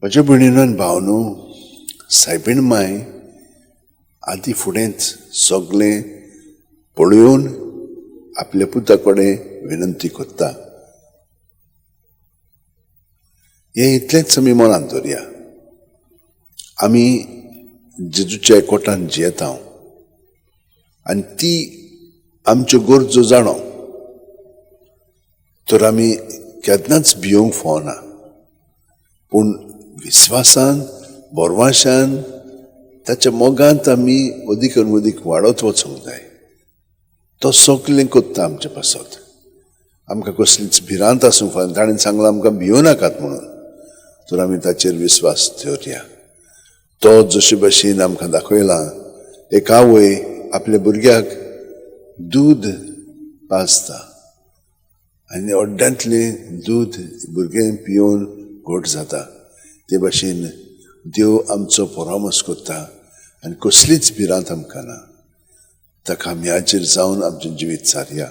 म्हज्या भयणीनो आनी भावनो, सायबीण माय आदी फुडेंच सगळें पळोवन आपल्या पुता कडेन विनंती करता. हें इतलेंच आमी मनांत दवरया. आमी जेजूच्या एकवटान जियेता आनी ती आमच्यो गरजो जाणो तर आमी केन्नाच भियोंक फावना, पूण विस्वासान बोरवाशान ताच्या मोगांत आमी अदीक आनी अदीक वाडत वचूंक जाय. तो सगळें करता आमचे पासत. आमकां कसलीच भिरांत आसूंक फावना. ताणें सांगलां आमकां भियों नाकात म्हणून, तर आमी ताचेर विस्वास दवरया. तो जशे भशेन आमकां दाखयलां, एक आवय आपल्या भुरग्याक दूद पाजता आनी अड्ड्यांतलें दूद भुरगें पियोवन घट जाता, ते भशेन देव आमचो परामर्श करता आनी कसलीच भिरांत आमकां ना. ताका आमी हाजेर जावन आमचें जिवीत सारया.